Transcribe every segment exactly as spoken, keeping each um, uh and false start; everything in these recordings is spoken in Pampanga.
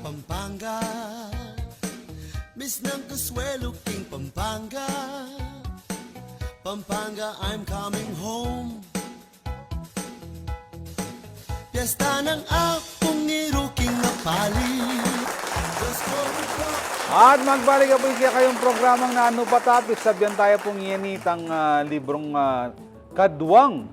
Pampanga, miss ng Consuelo king Pampanga. Pampanga, I'm coming home. Piyesta ng Apung Iru king Mapali. Diyos ko, At magbalik na po kaya kayong programang Nanu pa Tapik. Sabyan tayo pong iyan itang ah, librong ah, Kaduang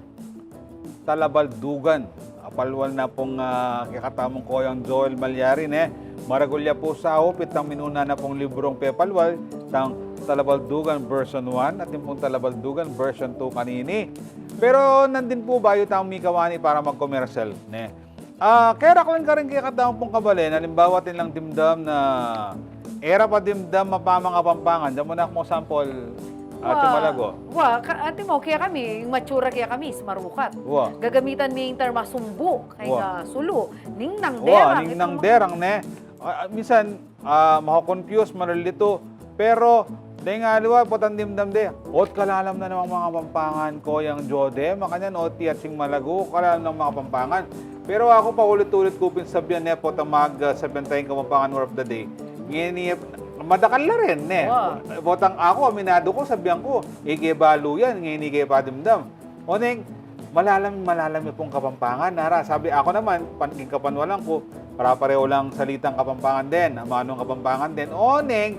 Talabaldugan. Apalwal na pong ah, kekatamung Koyang Joel Malyari, ne? Maragul ya po sa hupit tang minuna na pong librong pepalwal, tang Talabaldugan version one at yung pong Talabaldugan version two kanini. Pero nandin po bayu tang mikawani para magkomersyal, ne? Ah, kaya raklan ka rin kekatamung pong kabalen, halimbawa, atin lang dimdam na e ra pa dimdam mapamang Kapampangan. Diyan muna ako sample, ah, Wa, Malago. Wa, ka, ate mo, kaya kami, yung matsura kaya kami, is marukat. Wa. Gagamitan mi yung terma sumbu, kaya Wa. nga sulu, ningnang Wa, derang, ningnang itang derang, ne? Ah, ah, minsan, ah, mako-confuse, malilito. Pero, deng aliwa, potang dimdam de. Ot kalalam na namang Kapampangan, Koyang Jode, makanyan, ot tiyatsing Malago, kalalam ng Kapampangan. Pero aku, paulit-ulit ku pin sabyan, ne, potang mag, ah, sabyan tayong Kapampangan word of the day. Ngeni, madakal na rin, ne? Wa. Potang aku, aminadu ku, sabyan ku, ike balu yan, ngeni ike padimdam. Oneng, malalam, malalam ya pung Kapampangan, nara. Sabi, aku naman, pan-, king kapanwalan ku, pare-pareho lang salitang Kapampangan din, amanung Kapampangan din. Oneng,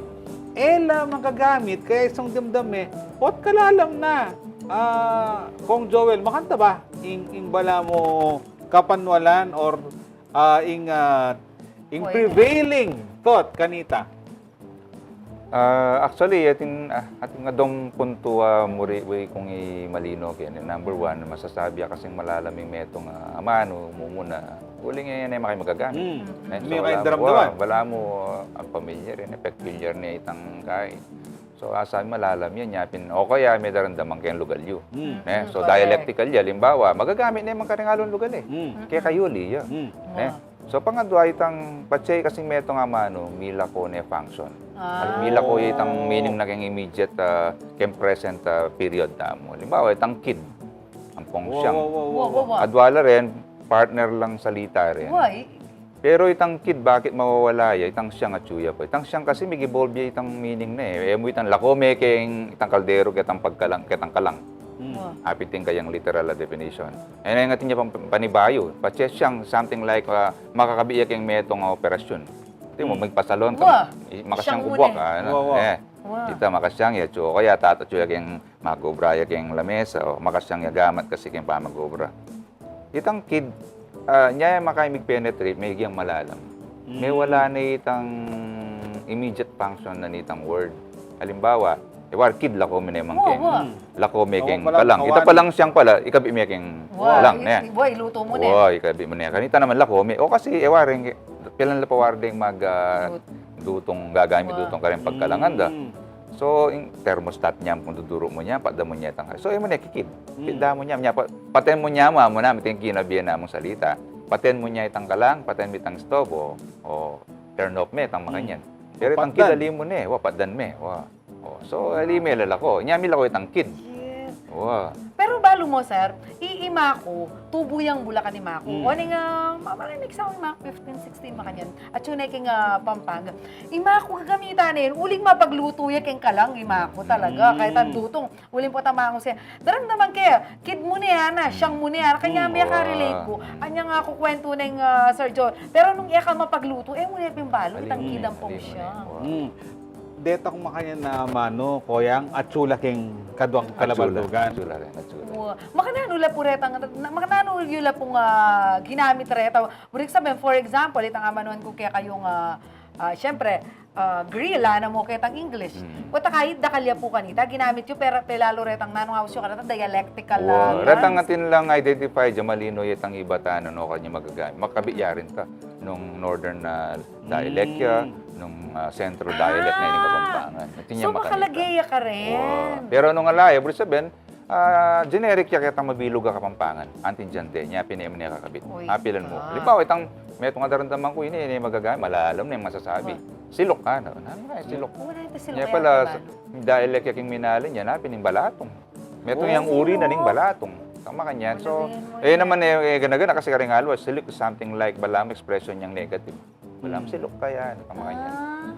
e la magagamit, kaya isung dimdam e, ot kalalam na. Ah, Kong Joel, makanta ba? Ing, ing bala mu kapanwalan or, ah, ing, ah, ing Oy. prevailing thought kanita? Ah, actually, atin, ah, atin adwang puntu a muri, wi kung imalino keni. Number one, masasabi a kasing malalam ing metung a amanu, mumuna. Uling e, e ne makay magagamit. Hmm. E, so, May wala mu, kaidaramdaman. wa, wala mu, ah, ang pamilyar, e, peculiar ne itang kai. So, asabi malalam ya, nya pin, o kaya me daramdaman keng lugal yu. Hmm. Ne? Hmm, So, correct. dialectical ya, halimbawa, magagamit ne man karing alung lugal e. Hmm. Kekayu li ya. Hmm. Ne? Wa. So, pangadwa itang patse kasing metung a amanu, milako ne function. Ah. Milako ya itang meaning na keng immediate, ah, keng present, ah, period tamu. Halimbawa, itang kid, ampong Wa, siyang. wa, wa, wa, Wa, wa, wa. wa. Adwa la rin, partner lang salita rin. Wa, i- Pero itang kid, bakit mawawala ya? Itang siyang atyu ya pa. Itang siyang kasi mig-evolve ya itang meaning na e. E mu itang lako me keng itang kaldero, ketang pagkalang, ketang kalang. Hmm. Wa. Apiting kayang literal a definition. E, na yung atin ya pang panibayu. Patse siyang something like, ah, makakabi ya keng metung a operasyon. Tingnan mo, Hmm. magpasalon ka, Wa. i-, makasyang Siyang kubuak, muna. ah, ano, Wa, wa. e. Wa. Ita, makasyang ya, tsu, o kaya tatatsu ya keng mag-obra ya keng lamesa, o makasyang ya gamat kasi keng pamag-obra. Itang kid, ah, nya ya makay mig-penetrate, me yang malalam. Mm. Me wala ne itang immediate function na nitang word. Halimbawa, e, war kid, lako me ne man Wa, keng, wa. lako me Wa, keng wala, kalang. Ita wala. pa lang siyang pala, ikabi me keng Wa, kalang, i-, ne? i-, wa, iluto mu ne. Wa, ikabi mu ne. Kanita naman lako me. O kasi, e, war, ing, pilan la pa war deng mag, ah, Lut- dutung, gagamit Ah. dutung karing pagkalangan da. Mm. So, ing thermostat nya, kung duduru mu nya, patdan mu nya itang, so, e mu ne kikid. Hmm. Patdan mu nya, nya, pa-, paten mu nya mu, amu na, miting kinabihan namung salita. Paten mu nya itang kalang, paten mu itang stove, o, o turn off me, itang Hmm. makanyan. Pero O, itang patdan. kid, ali mu ne, wa, patdan me, wa. O, so, ali me lalako. Nya, milako itang kid. Yes. Wa. Pero balu mo, sir, i-, ima ku, tubu yang Bulacan ima ku. Hmm. O, ning, ah, ma-, marinig sa ima ku, fifteen, sixteen, makanyan. Atsu ne king, ah, Pampanga. Ima ku gagamitan ne yan. Uling mapagluto ya keng kalang, ima ku talaga. Mm. Kahit ang dutung. Uling potang mangus ya. Daramdaman ke, kid mu ne yan, ah, siyang mu ne yan. Kanya Mm. me ka-relate ku. Wow. Anya nga ku kwentu neng, ah, Sir John. Pero nung e ka mapagluto, e mu ne pin balu, Alin itang mu ne, kid ampong alin mu ne. siya. Wow. Mm. Deta kung makanyan a amanu, Koyang, atsu la keng kaduang Atsu la, Talabaldugan. atsu la rin, atsu la. Wow. Makananu la pu retang, na, makananu yu la pung, ah, ginamit reta. Ibig sabihin, for example, itang amanuan ku kekayung, ah, ah, siyempre, ah, grill, ah, na mu ketang English. Mm. Pota kahit dakal ya pu kanita, ginamit yu, pero pelalu retang nanu nga usyu kareta, dialectical, Wa, ah, retang terms. atin lang identify, dyan malino ya itang ibatan, ano, kanya magagamit. Makabi ya rin ta, nung northern na dialect ya, Mm. nung, ah, central dialect na ini Ah! Kapampangan. Atin So, yan makanita. makalagay ya ka rin. Wa. Pero nung alaya, ibig sabihin, Ah, generic ya ketang mabilug a Kapampangan. Anting diante, nya pin e mu ne kakabit. Uy, Apilan mu. ah. Halimbawa, itang metung a daramdaman ku ini, ini magagamit, malalam ne masasabi. Ah. Siluk ka, no? Nanu nga, siluk. Wala ito siluk Nya kaya pala, kaya sa, dialect ya king minalin, nya na pin ing balatung. Metung yang Oo. uri na ning balatung. Tama kanyan. So, Wala din, wala. eh, naman, eh, eh, gana-gana kasi karing aliwa, siluk is something like, balamu expression yang negative. Wala, hmm, siluk kaya, makanyan. Ah.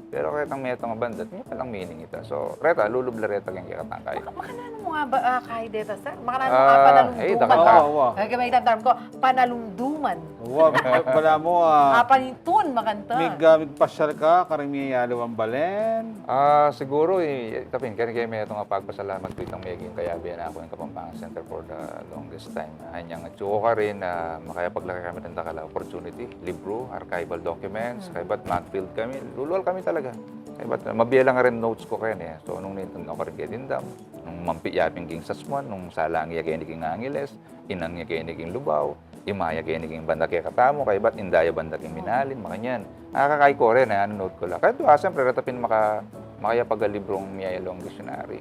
Pero ketang metung a banda, nya palang meaning ita. So, reta, lulub la reta keng kekatang kai. Maka-, makananu mu nga ba, ah, kai deta, sir? Makananu mu nga, ah, panalumduman? Ay, dapat. Awa, awa. Ay, kamay term ko, panalumduman. Awa, bala mu, ah, ah, panintun, makanta. Mig, ah, migpasyal ka, karing miyayaliwang balen. Ah, siguro, eh, itapin, kaya, kaya metung a pagpasalamat ku itang meging kayabe na ku ing Kapampangan Center for the longest time. Anyang atsu ku karin, ah, makayapaglaki kami ring dakal a opportunity, libru, archival documents, hmm, kaybat mag-field kami, lulual kami talaga. Kaybat, ah, mabie la ring notes ku keni, eh. So, nung nintun ku karin keng Dindam, nung mampi ya pin king Sasmuan, nung salang ya keni king Angeles, inang ya keni king Lubao, ima ya keni king banda kekatamu, kaybat inda ya banda king Minalin, makanyan. Akakay ku rin, eh, anu, note ku la. Kaya tuwa, siyempre, reta pin maka-, makayapagalibrung miyayaliwang dictionary.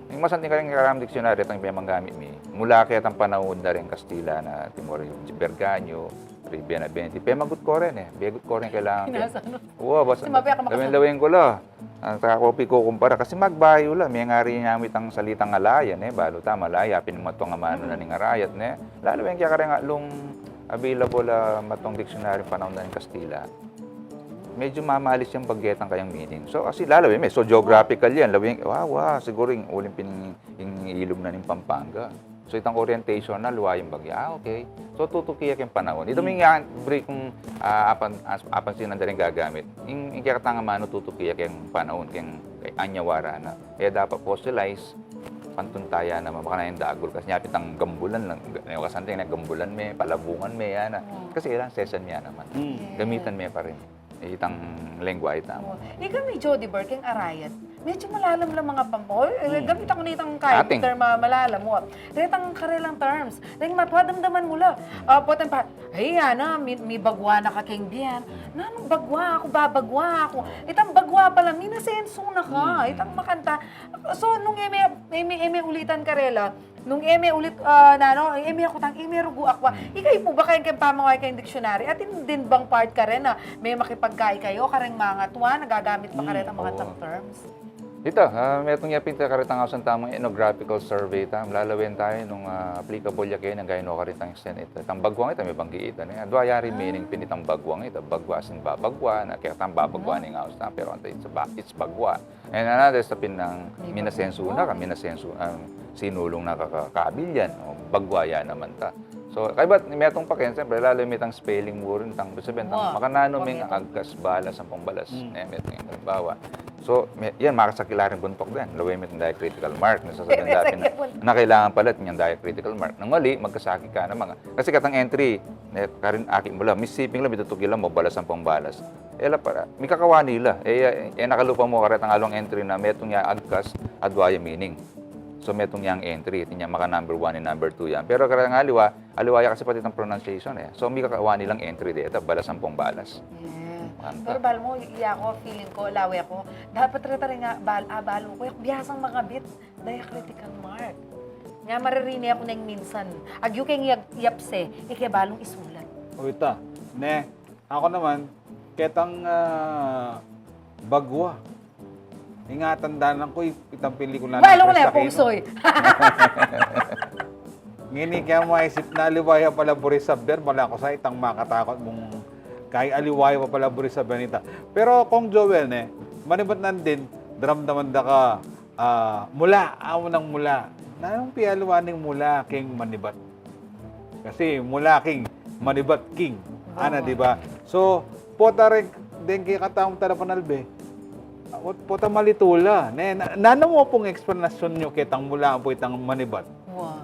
Ing masanting karing kekatamu dictionary, itang pemanggamit mi. Mula ketang panaun da ring Kastila na Timor, Berganyo, ri Benavente. Pemagut ku rin, eh. Begut ku rin kailangan. Pinasa, no? Wa, basta. Kasi mabaya ka makasal. Lawin-lawin ku la. Ah, saka ku pin kukumpara. Kasi magbayu la. Mengari na mu itang salitang alayan, eh. Balu ta, malaya, pin matung amanu na ning arayat, ne. Lalu yang kaya kareng atlung available a matung dictionary panaun da ning Kastila. Medyo mamalis yang baggetang kayang meaning. So, kasi lalawi, me, so geographical yan. Lawing, wa, wa, siguro ing uling pin ing ilog na ning Pampanga. So, itang orientation na, luwa yung bagyo. Ah, okay. So, tutuki ya keng panaun. Ita mu ing break kung, ah, apan, as-, apansinan da ring gagamit. Ing, ing kekatang amanu tutuki ya keng panaun, keng, keng anyawara na. E dapat fossilize, pantuntaya naman, baka na yung dagul. Kasi nya pin itang gambulan lang, yung kasanting na gambulan me, palabungan me, yan na. Kasi kailangan sesan me naman. Gamitan me pa rin. Itang lengguwahe tamu. O, ika, mi Jody Burke, ing arayat. Medyo malalam la mga pam-, o, eh, gamit aku na itang kahit term, ah, malalam, o. Retang karelang terms. Dahil matwa, damdaman mu la. Ah, potan pa, ay, ana, mi, mibagwa na ka keng bian. Nanung bagwa aku, babagwa aku. Itang bagwa pala, minasensu na ka. Itang makanta. So, nung e me, e me, e me ulitan karela, nung e me ulit, ah, nanu, e me aku tang, e me rugu aku, ah. Ika, ipu ba kayang keng pamangway keng dictionary? Atin din bang part karin na me makipagkai kayu kareng mangatwa, nagagamit pa karetang makantang terms? Ita, ah, metung ya pin ita karetang ausan tamung ethnographical survey ta, lalawen tayu nung, ah, applicable ya keni, nung gayno karetang extent ita. Itang bagwang ita, me banggi ita, ne? Adwa ya ring meaning pin itang bagwang ita, bagwa as in babagwa, na kaya tang babagwa ning ausan, pero anta it's ba-, it's bagwa. And another, sa pin nang minasensu na ka, minasensu, ah, sinulung na ka, ka, kabilyan, o, bagwa ya naman ta. So, kaybat, metung pa ken, siyempre, lalu mitang spelling mu rin, tang, sabihin, tang, makananu ming agkas, balas, ampong balas. Ne, metung yang halimbawa. So, me-, yan, makasakit la ring buntuk din. Lawen mitang diacritical mark, na sasabihin dati na, na kailangan pala itang diacritical mark. Nung mali, magkasakit ka naman. Kasi katang entry, ne, karin akit mu la, misiping la, mitutuki la, mabalas, ampong balas. E la para, mikakawani la. E, e, e nakalupa mu karetang alung entry na metung ya agkas, adwa ya meaning. So, metung yang entry, atin yang maka number one and number two yan. Pero karetang aliwa, aliwa ya kasi pati itang pronunciation, e. So, mikakawani lang entry deta, balas ampong balas. Yeah. Pero balu mu, iya ku, feeling ku, lawe ku, dapat reta rin nga, bal-, ah, balu ku, biasang makabit, diacritical mark. Nga maririni aku neng minsan, agyu keng yag-, yapse, ike balung isulat. O ita, ne, aku naman, ketang, ah, bagwa. Ing atandanan ku, i-, itang pelikula na Feng Shui. Ngeni kaya maisip na aliwa ya pala buri sabian, bala ku sa itang makatakut mung kay aliwa ya pala buri sabian ita. Pero Kong Joel ne, manibat nandin, daramdaman da ka, ah, mula, amu nang mula. Nanung pialiwa ning mula keng manibat? Kasi mula king manibat king. Ana, di ba? So, pota rin deng kekatamung talapanalbe. Pota malitu la. Ne, na, nanu mu pung eksplanasyun yu ketang mula ampo itang manibat? Wa.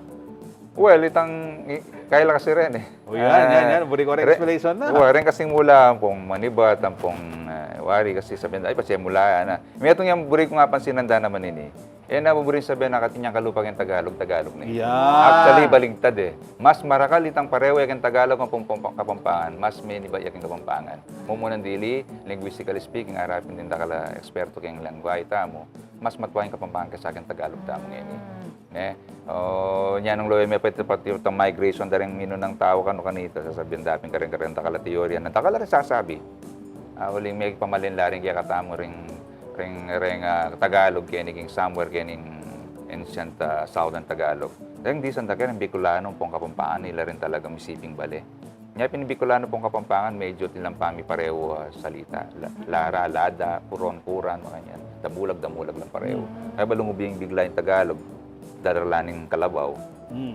Well, itang, i-, kaya la kasi rin e. O, yan, yan, yan. Buri ku rin explanation na. Wa, rin kasing mula ampong manibat, ampong, eh, wari kasi sabihin, ay, pasi mula yan, ah. Metung yang buri kung apansinan da naman ini. E na buring sabian na atin yang kalupa keng Tagalog, Tagalog ne. Yan. Actually, baligtad e. Mas marakal itang parewe keng Tagalog ampong Kapampangan, mas menibat ya keng Kapampangan. Mumunang dili, linguistically speaking, arapin ding dakal a eksperto keng lengwahe tamu, mas matwa ing Kapampangan kesa keng Tagalog tamu ngeni. Ne? O, nya nung lawen me pati, pati itang migration da ring minunang tau kanu kanita, sasabian da pin karing, karing dakal a teorya na dakal a rin sasabi. Ah, uling me pamalin la ring kekatamu ring, ring, ring, ah, Tagalog keni king somewhere keni king ancient, ah, Southern Tagalog. Ring disan da keni ring Bicolano ampong Kapampangan, ila rin talagang misiping bale. Nya pin ing Bicolano pung Kapampangan, medyo atin lang pamiparehu a salita. La-, lara, lada, puron, puran, makanyan. Damulag, damulag lang parehu. Kaya ba lungub ing bigla ing Tagalog, darala ning kalabaw,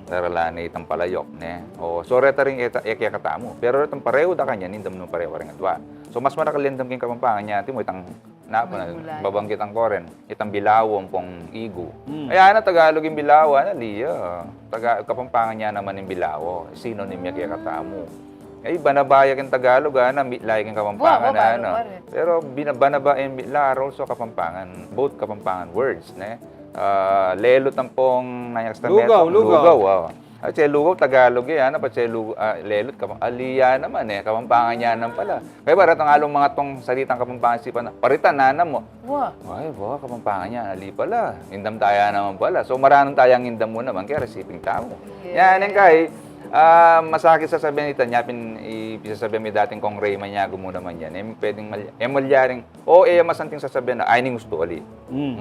darala ne itang palayok, ne? O, so reta rin e ta-, e kekatamu. Pero retang parehu da kanyan, indam nung parehu karing adwa. So mas marakal ya indam king Kapampangan, nya atin mu itang Napa na, babanggitan ku rin, itang bilawo ampong igu. Ay, ana, Tagalog ing bilawo, ana, ali ya. Taga-, Kapampangan ya naman ing bilawo, sinonim ya kekatamu. Ay, banaba ya king Tagalog, ana, mitla ya king Kapampangan, ana. Pero bina-, banaba and mitla are also Kapampangan, both Kapampangan words, ne? Ah, lelut ampong nanyaksta lugaw, lugaw. Lugaw, ah. At si lugaw, Tagalog e, ana, pa si lugaw, ah, lelut, Kapam-, ali ya naman e, Kapampangan ya naman pala. Kaya ba, retang alung mga tung salitang Kapampangan, sipan na, paritan na naman mu. Wa. Ay, wa, Kapampangan ya, ali pala. Indam taya naman pala. So, maranun tayang indam mu naman, kaya resiping tamu. Yan, ing kai, ah, masakit sasabian ita, nya pin, i-, sasabian mi dating kung Ray Maniago mu naman yan. E, pwedeng mal-, e, malyaring, o, e, masanting sasabian na, ay, ning gusto, ali.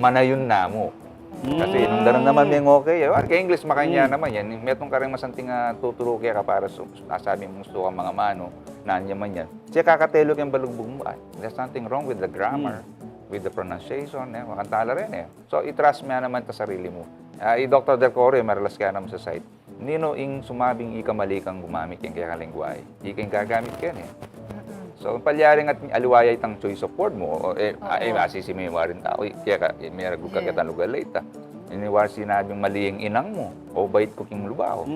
Manayun na mu. Kasi nung daramdaman meng okay, e, keng English makanyan naman yan. Metung karing masanting, ah, tuturu keka para su-, sasabi mung gusto kang mangamanu, nanu ya man yan. Siya kakatelu keng balugbug mu, ay, there's something wrong with the grammar, with the pronunciation, e, makanta la rin e. So, i-trust mu ya naman ita sarili mu. Ah, i Doktor Del Coro, e, maralas kaya naman sa site. Ninu ing sumabing ika mali kang gumamit keng kekang lengguwahe? Ika ing gagamit keni. So, palyaring at aliwa ya itang choice of word mu, o, e, a, e, asisimu ya rin tau, i, keka, e, meragu ka ketang lugal la ita. Ini wa sinabing mali ing inang mu, o bait ku king lubaw.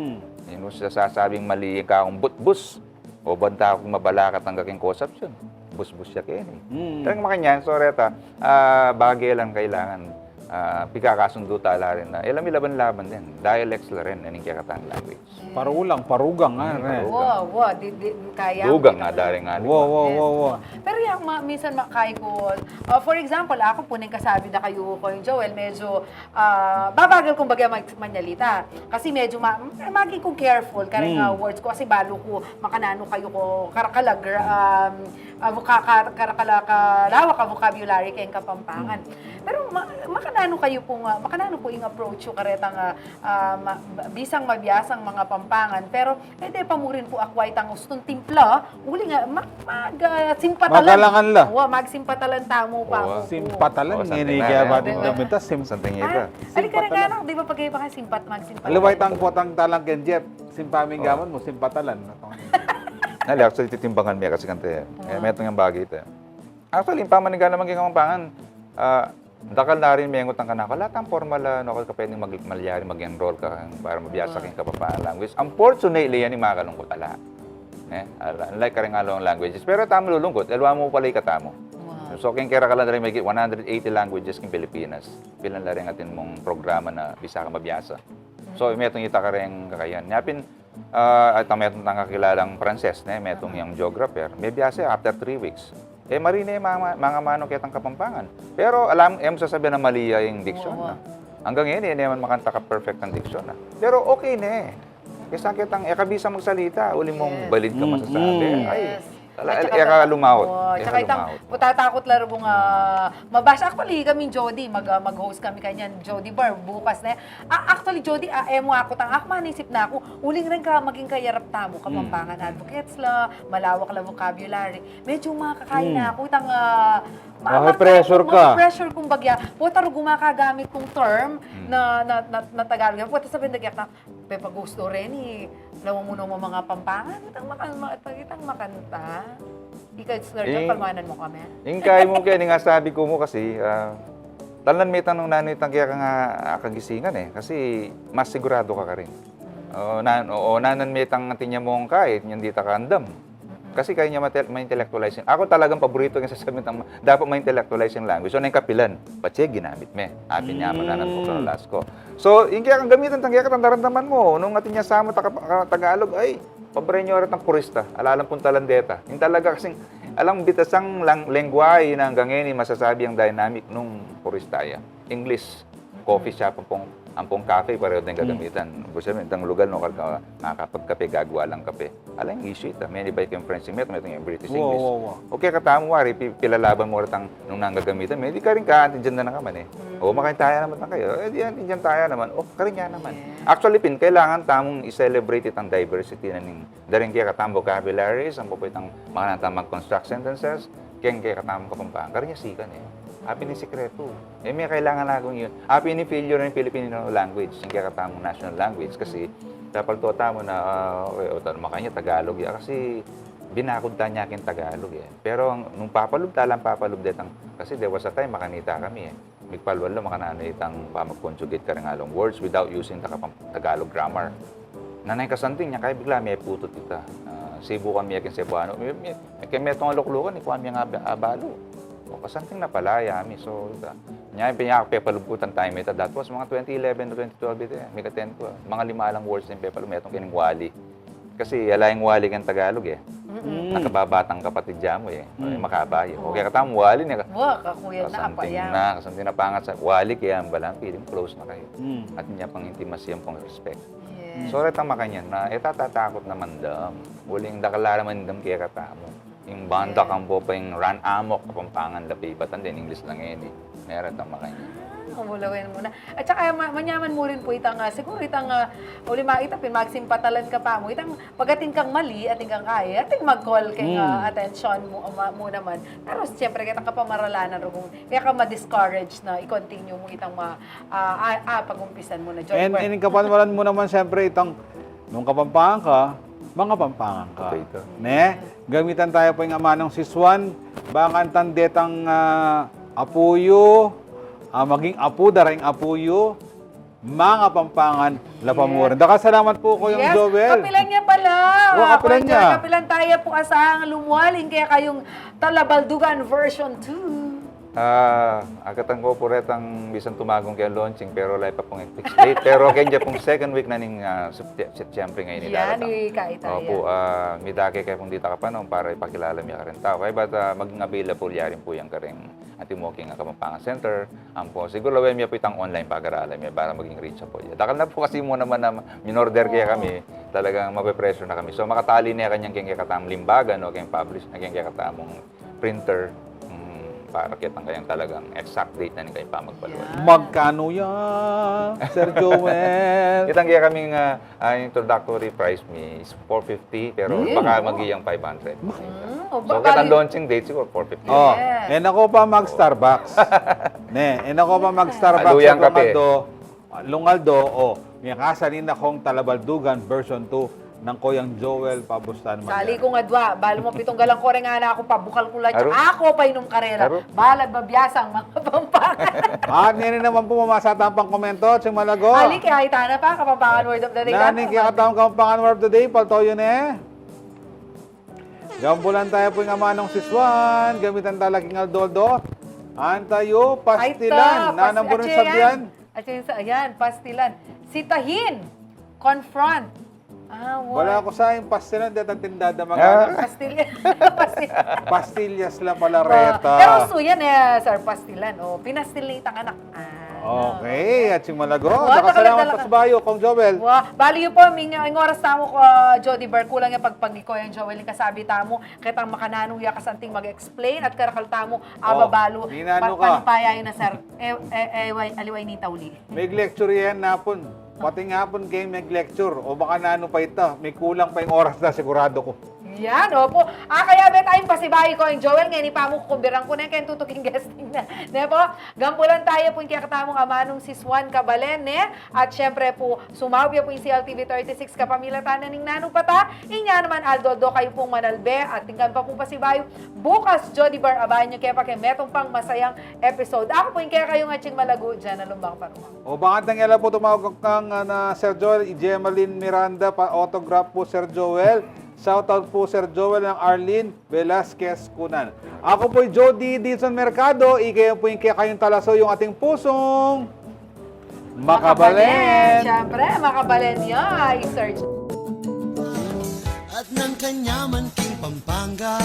Ninu sasabing mali ing kakung butbus, o banta kung mabalakat angga king kosapsyun. Busbus ya keni. Talagang makanyan, so reta, ah, bage lang kailangan, ah, pikakasundu ta la rin na. E la mi laban-laban din. Dialects la rin, ining kekatang language. Parulang, parugang, ah, parugang. Wa, wa, di, di, kaya. Dugang nga, daring nga. Wa, wa, wa, wa. Pero yang ma-, minsan makai ku, ah, for example, aku pu neng kasabi da kayu, Kuya Joel, medyo Ah, babagal kung bagya mag-, manyalita. Kasi medyo ma-, maging kung careful karing, ah, words ku. Kasi balu ku makananu kayu ku karakala, um, ah, voka-, ka-, karakala, kalawak a vocabulary keng Kapampangan. Pero ma-, makananu kayu pung, ah, makananu pu ing approach yu karetang, ah, ah, ma-, bisang mabiasang mangapampangan. Pero E de pa mu rin pu akwa itang ustung timpla, uling, ah, mag-, mag-, ah, simpatalan. Magalangan la. Wa, magsimpatalan tamu pa mu pu. Simpatalan, ngeni kaya ba din kami ta, sim-, santing ita. Ali ka na nga, di ba, pag-iba ka simpat, magsimpatalan. Aliwa itang potang talang ken Jeff, simpaming gaman mu, simpatalan. Nali, actually, titimbangan mi kasi kante, e, metung yang bagay ita. Actually, ing pamaniga naman keng Kapampangan, ah, dakal na rin mengutang kanaku, ala tang formal a, ano, ka pwedeng mag-, malyari mag-enroll ka para mabiasa keng Kapampangan language. Unfortunately, yan ing makalungkut ala. Ne? Ala, unlike karing alung languages. Pero tamu lulungkut, e, aliwa mu pala ikatamu. So, keng kera ka la rin may one hundred eighty languages keng Pilipinas. Pilan la rin atin mung programa na bisa ka mabiasa. So, metung ita karing kakayan. Nya pin, Ah, at ang metung tang kakilalang Pranses, ne, metung yang geographer. Mebiasa ya after three weeks. E, marine, manga, mangamanu ketang Kapampangan. Pero alam, e mu sasabian na mali ya ing diksyon na. Anggang ngeni, e ne man makanta ka perfect ang diksyon na. Pero okay ne. Kesa ketang, e ka bisa magsalita, uli mung balid ka masasabi. Ay, Ala, e ka lumaut. E ka lumaut. Tatakut la rugung, ah, mabasa. Actually, kami Jody, mag, ah, mag-host kami kanyan, Jody Bar, bukas na. Ah, actually, Jody, ah, e mu aku tang, aku manisip na aku, uling rin ka, maging kayarap tamu, Kapampangan advocates la, malawak la vocabulary. Medyo makakain na aku, itang, ah, ma-, pressure ka. Pressure kung bagya. Pota rugung makagamit kung term na, na, na, na Tagalog. Pota sabian da kaya ka, Pepa gusto reni, lawan mu no mangapampangan, itang makan-, ma-, itang makanta. Ika, Sir John, kalmanan mu kami. Ing kai mu keni, ing asabi ku mu kasi, ah, talan me itang nung nanu itang kaya ka nga, ah, kagisingan e. Kasi mas sigurado ka karin. O, nan-, o, o, nanan me itang atin ya mung kai, inyang di ta kaandam. Kasi kaya niya mate-, ma-intellectualize. Aku talagang paborito keng sasabian tang ma-, dapat ma-intellectualize ing language. So, neng kapilan, patse ginamit me. Atin ya man nanan ko sa Velasco. So, ing kaya kang gamitan tang kaya katang daramdaman mu, nung atin ya sa mu taka-, ka-, Tagalog, ay, pabre nyo rin tang purista. Alalang puntalan deta. Ing talaga kasing, alang bitasang lang-, lengguwahe na anggang ngeni masasabi yang dynamic nung purista ya. English, coffee shop, ampong Ampong cafe, pareho ding gagamitan. Ibig sabihin, itang lugal, no, karga, makakapagkape, gagawa lang kape. Alang issue ita. Metung ba keng French, metung, metung keng British English. Wa, wa, wa. Okay, katamu, wari, pi-, pilalaban mu retang nung nanu gagamitan me, di karin ka, antindian na naman e. O, makaintaya naman na kayu. E, di antindian taya naman. O, karin ya naman. Actually, pin, kailangan tamung i-celebrate itang diversity na ning daring kekatamung vocabularies, ampo pu itang makananu tang mag-construct sentences, keng kekatamung Kapampangan. Karin ya sikan e. Atin ing sikretu. E, me kailangan na kung yun. Atin ing failure ning Filipino language, ing kekatamung national language. Kasi, papaltu tamu na, ah, okay, o, tanu, makanya Tagalog ya. Kasi, binakud ta ne keng Tagalog e. Pero, ang, nung papalub ta, lang papalub detang, kasi there was a time, makanita kami e. Migpalwan la makananu itang pamag-conjugate karing along words without using the Kapam-, Tagalog grammar. Nanung kasanting ne, kaya bigla meputut ita. Ah, sibukan mi keng Cebuano. Mi, mi, keng metung a luklukan, ikwa mi nga aba-, abalu. O, kasanting na pala, ya mi. So, ita. Nya, pin-, pepalub ku itang time ita. That was mga twenty eleven to twenty twelve ita e. Mika-attend ku. Mga lima lang words ing pepalub. Metung keng wali. Kasi ala ing wali keng Tagalog e. Nakababatang kapatid ya mu e. Makaba e. O, kekatamung wali ne. Wa, kakuya na, apa kasanting ya. Na, kasanting na pangat sa wali, kaya ang balang piling close na kayu. Atin ya pang intimacy, ampong respect. Yes. So, retang makanyan na, e, tatatakut naman dam. Uling dakal la naman dam kekatamu. Ing bandak ampo pa ing run amok, Kapampangan la pibatan, den English lang ini. Metung retang makanyan. Ah, mulawen mu na. At saka, ma-, manyaman mu rin pu itang, ah, siguru itang, ah, uli ma-, ita pin magsimpatalan ka pa mu. Itang pag-atin kang mali, atin kang kaya, atin mag-call keng, ah, atensyon mu, ma-, mu naman. Pero siyempre, keta kapamaralanan, Rugong, kaya ka ma-discourage na i-continue mu itang ma-, ah, ah, ah, pag-umpisan mu na, John. And, Bert. And kapanwalan mu naman, siyempre, itang nung Kapampangan ka, mangapampangan ka. Okay, ito. Ne? Gamitan taya pu ing amanung sisuan, bang kanita detang, ah, apu yu, ah, maging apu da reng apu yu, mangapampangan la pa mu rin. Dakal a salamat pu, Koyong Joel. Yes, kapilan ya pala. Wa, kapilan ya. Kapilan taya pu asang lumual ing kekayung Talabaldugan version two. Ah, akatan ku pu retang bisang tumagung keng launching, pero ala pa pung fix date. Pero keng dya pung second week na ning, ah, Septe-, Setyembre ngeni. Yan, darating. Opu, ah, midake kaya pung ditak a panahun para ipakilala mi ya karing tau. Kaya bang, ah, maging available ya rin pu yan karing antimo keng Kapampangan Center. Ampo, siguru lawen mi ya pu itang online pag-aralan mi ya para maging reachable ya. Dakal na pu kasi mu naman na minorder kaya kami, talagang mape-pressure na kami. So, makatali ne kanyan keng kekatamung limbaga, no, keng publish, keng kekatamung printer, mm, para kitang kayang talagang exact date na ning kayang pamagpaluan. Yan. Magkano yan, Sir Joel? Itang kaya kaming, ah, ah, introductory price mi is four fifty, pero baka maging five hundred. Mm, o, so, baka kitang launching date siguro four fifty. Oh, yes. E na ko pa mag-Starbucks. Ne, e na ko pa mag-Starbucks. Aluyan sa kape. Aldo. Lungaldo, o, miyakasalin na kong Talabaldugan version two nang Koyang Joel Pabustan. Sali ku nga dua, balu mu pitung galang ko reng anak ku, pabukal ku la. Aru? Aku painum karela. Aru? Balu la babiasang mga Pampangan. At ngeni naman pu, mamasa tang pang-komento, Ching Malago. Ali, kaya ita na pa, Kapampangan Word of the Day. Nanu ing kekatamung Kapampangan Word of the Day, palto yu ne. Gambulan taya pu ing amanung sisuan, gamitan tala king aldo-aldo. Antayu, pastilan. Ay, ta, nanung pas-, buring ayan. Sabyan. At yung sa, ayan, pastilan. Sitahin. Confront. Ah, wa. Bala ku sa ing pastilan, detang tinda da magana. Pastil-, pastil-, pastillas la pala reta. Pero usu yan e, sir, pastilan. O, pinastil na itang anak. Ah, okay, Ching Malago. Wa, dakal a salamat, dakal a pasibayu, Kong Joel. Wa, bali yu pu, ing, ing oras tamu, Jody Bar, kulang ya pagpangiko yang Joel, ing kasabi tamu, ketang makananu ya kasanting mag-explain at karakal tamu, ababalu, ninanu ka? Panipaya yu na, sir. E, e, e, aliwa ini ing tauli. Meg-lecture yan, napun. Pati ngapun keng meg-lecture. O baka nanu pa ita, mikulang pa ing oras da, sigurado ku. Yan, opu. Ah, kaya beta ing pasibayu, Kong Joel, ngeni pa mu kukumbiran ku ne keng tutuking guesting na. Ne pu, gambulan taya pu ing kekatamung amanung sisuan, kabalen, ne? At syempre pu, sumaup ya pu ing C L T V thirty-six kapamilatan na ning nanu pa ta, inya naman aldo-aldo kayu pung manalbe, at atin kang pasibayu. Bukas, Jody Bar, abayan yu ke pa keng metung pang masayang episode. Aku pu ing kekayung Ching Malago, Jana Lumbang Paruma. O, bang kanita la pu tumawag kang, ah, na Sir Joel, i Gemaline Miranda, pa-autograph pu, Sir Joel. Shout out pu, Sir Joel, nang Arlene Velasquez Cunan. Aku pu i Jody Dizon Mercado, ikayu pu ing kekayung talasuyu, ing atin pusung makabalen. Makabalen. Syempre, makabalen ya, i Sir Jo-. At nang kanyaman king Pampanga.